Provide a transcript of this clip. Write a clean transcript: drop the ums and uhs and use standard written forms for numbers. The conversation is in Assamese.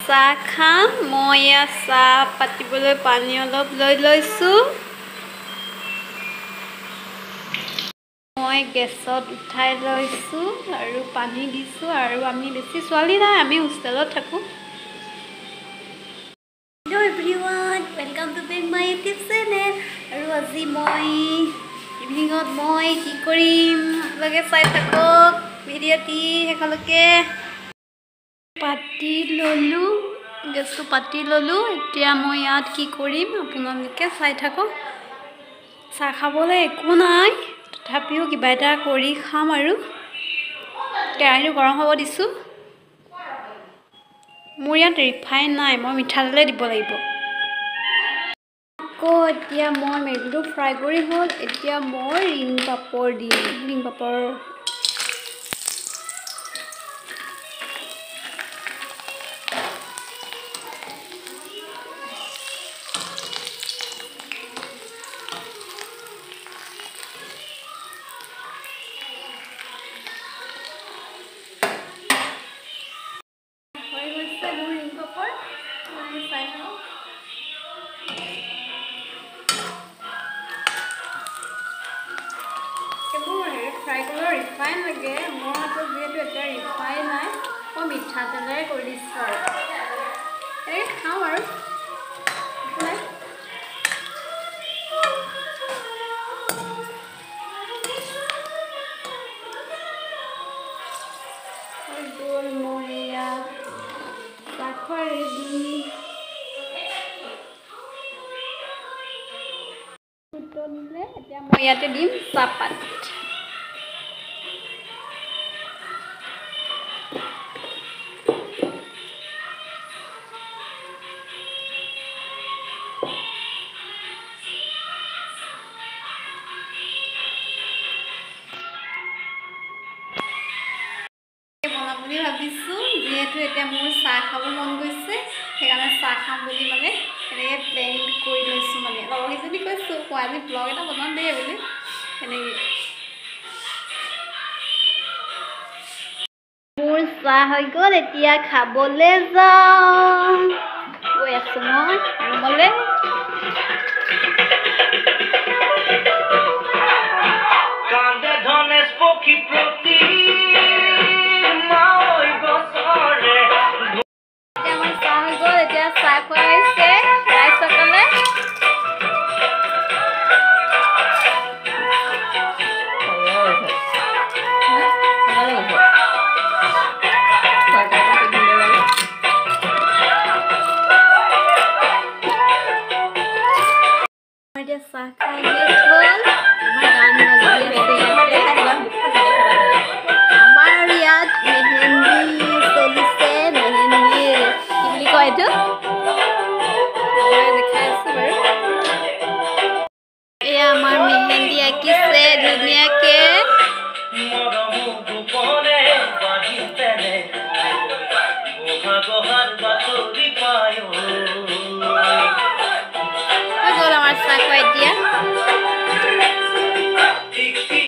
চাহ খাম। মই ইয়াত চাহ পাতিবলৈ পানী অলপ লৈ লৈছোঁ। মই গেছত উঠাই লৈছোঁ আৰু পানী দিছোঁ। আৰু আমি বেছি ছোৱালী নাই, আমি হোষ্টেলত থাকোঁ। Hello everyone, welcome to back my YouTube channel. আৰু আজি মই ইভিনিঙত মই কি কৰিম আপোনালোকে চাই থাকক ভিডিঅ'টি শেষলৈকে। পাতি ল'লোঁ, গেছটো পাতি ল'লোঁ। এতিয়া মই ইয়াত কি কৰিম আপোনালোকে চাই থাকক। চাহ খাবলৈ একো নাই, তথাপিও কিবা এটা কৰি খাম। আৰু কেৰাহীটো গৰম হ'ব দিছোঁ। মোৰ ইয়াত ৰিফাইন নাই, মই মিঠাতেলে দিব লাগিব। আকৌ এতিয়া মই মেগীটো ফ্ৰাই কৰি হ'ল। এতিয়া মই ৰিং পাপৰ দিম। ৰিং পাপৰ হৈ গৈছে মোৰ ৰিং পাপৰ, চাই লওক। এইবোৰ ফ্ৰাই কৰিবলৈ ৰিফাইন লাগে, মোৰ হাতত যিহেতু এতিয়া ৰিফাইন নাই, মই মিঠাতেলেৰে কৰি দিছোঁ আৰু এনেকৈ খাওঁ আৰু একো নাই। হৈ গ'ল মোৰ এয়া চাহ খোৱা ৰেডি। উতলিলে এতিয়া মই ইয়াতে দিম চাহপাত। বনাম বুলি ভাবিছোঁ, যিহেতু এতিয়া মোৰ চাহ খাব মন গৈছে, সেইকাৰণে চাহ খাম বুলি মানে এনেকৈ প্লেন কৰি লৈছোঁ। মানে লগৰকেইজনী কৈছোঁ, মই আজি ব্লগ এটা বনাম দেই বুলি এনেকৈ। মোৰ চাহ হৈ গ'ল, এতিয়া খাবলৈ যাওঁ। গৈ আছোঁ মই ৰুমলৈ। কান্দে ধনেশ পক্ষী প্ৰতি মাঐ গছৰে। এতিয়া আমাৰ চাহ হৈ গ'ল, এতিয়া চাহ খোৱা হৈছে ৰাইজসকলে। এতিয়া চাহ খাই শেষ হ'ল। আমাৰ গান বাজি আছে ইয়াতে। আমাৰ আৰু ইয়াত মেহেন্দি চলিছে। মেহেন্দি কি বুলি কয় এইটো মই দেখাই আছো বাৰু। এয়া আমাৰ মেহেন্দি আঁকিছে ধুনীয়াকে। মৰমো গোপনে বাঢ়ি তেনে বহাগৰ বাতৰি পায়। হৈ গ'ল আমাৰ চাহ খোৱা এতিয়া।